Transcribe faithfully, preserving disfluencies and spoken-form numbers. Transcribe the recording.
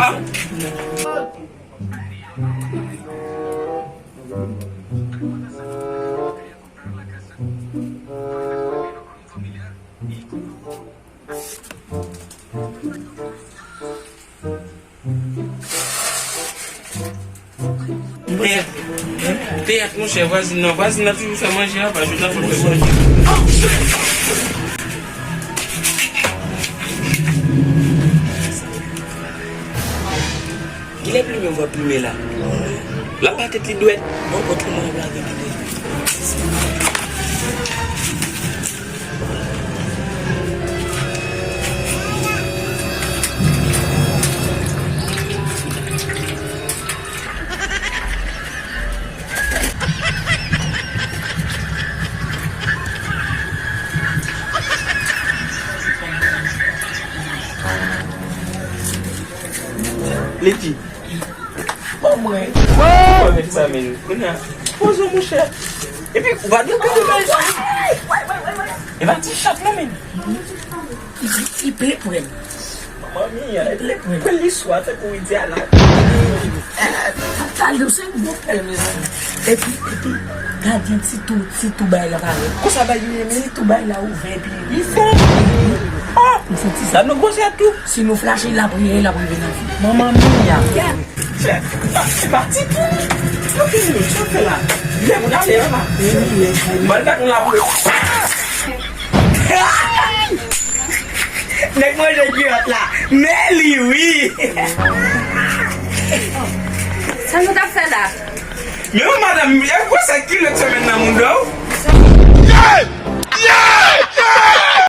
Ah. Teyat. Teyat, monchè, vwazin nan. Vwazin nan toujou fè manje a, pa jodi a fò l fè manje. Kilè plimen w va plimen la? L ap ba tèt li dwèt. Bon, bon, plimen w ap lage kite. Li di, bon, mwen. Mwen met sa, men. Kounye a, poze w, monchè. Epi, ou pa dwe pede bèl sa. E pa ti chat, non, men. Li, li ple pwèl. Manman mi, li ple pwèl. Pwèl li swa, tankou Widiana. Tande, se yon bon pwèl, mezanmi. Epi, epi, gade yon ti tou, ti tou bay la parèt. Konsa bay li ye, men. Ti tou bay la ouvè, epi li fè. Oh! M santi sa. Sa nou gwosè tou. Si nou flache, l ap rive, l ap rive nan vi. Manman mi a. Chèf, se pa, se pa ti tou. Yo fini, sa fè la. Lè moun ap lè, papa. Ban dat moun la pou yo. Nèg manje kilòt la. Men li, wi. Sa nou t ap fè la? Men yon madanm, e gwosè kilòt semèn nan moun do.